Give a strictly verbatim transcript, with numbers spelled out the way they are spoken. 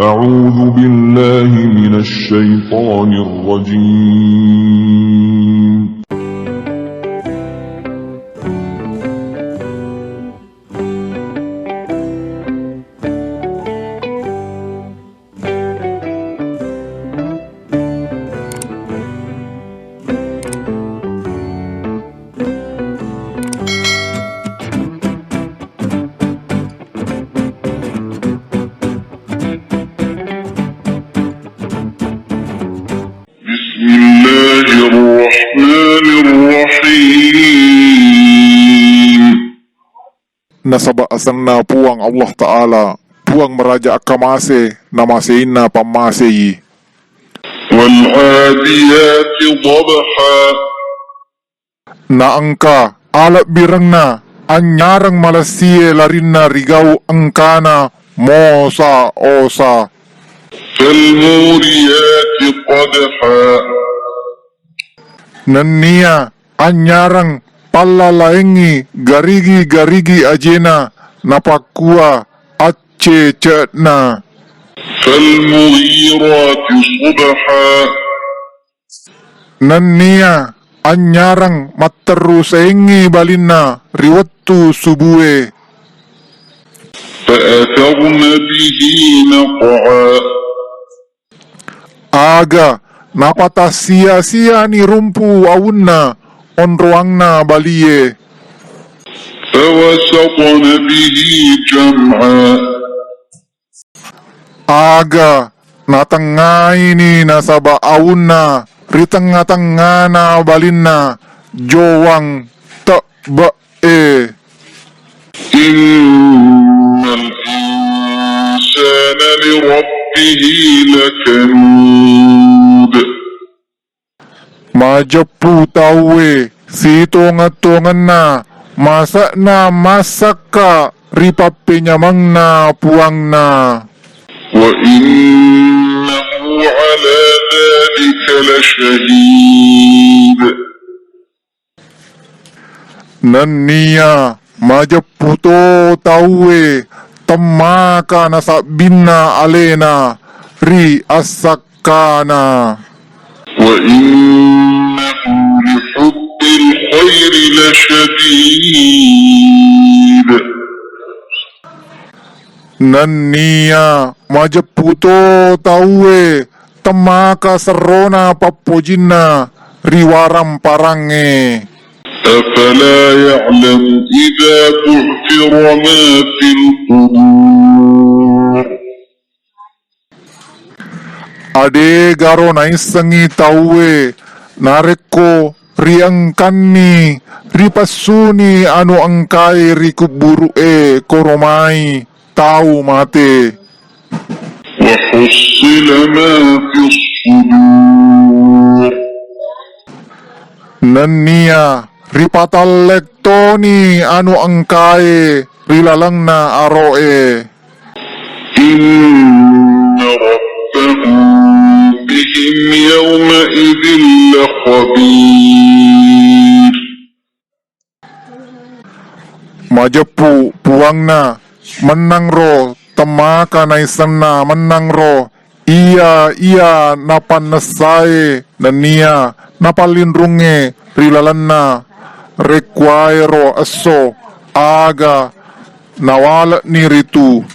أعوذ بالله من الشيطان الرجيم. بسم الله الرحمن الرحيم. Nasaba asenna Puang Allah Ta'ala, Puang maraja akkamase, namaseinna pammasei. والعاديات ضبحا. Naengka alebbirenna anynyareng malessie larinna rigau engkana mosa-osa. فالموريات قدحا. Nennia anynyareng pallalaengngi garigi-garigi ajena napakkua accecena. فالمغيرات صبحا. Nennia anynyareng matterrusaengngi balinna ri wettu subue. فأثرن به نقعا. Aga napatassia-siani rumpu awunna onroangna balie. فوسطن به جمعا. Aga natengngaini nasaba awunna ri tengnga-tengngana balinna jowang tebbe'e. إن الإنسان لربه لكنود. Majeppu tauwe sitongeng-tongenna mase'na massakka ri pappenyamengna puangna. وإنه على ذلك لشهيد. Nennia majeppu to tauwe temmaka nasabbinna alena ri assakkana. وإنه لحب الخير لشديد. Nennia majeppu to tauwe temmaka serrona pappojinna ri waramparangnge. أفلا يعلم إذا بعثر ما في القبور. Adegaro naissengngi tauwe narekko riengkanni ripessuni anu engkae ri kubburu'e koromai tau mate. وحصل ما في الصدور. Nennia ripatallek toni anu engkae ri lalengna aro'e. إن ربهم بهم يومئذ لخبير. Majeppu puangna mennangro temmaka naissenna mennangro iya-iya napannessae nennia napallinrungnge ri lalenna rekkuaero esso aga nawale'ni ritu.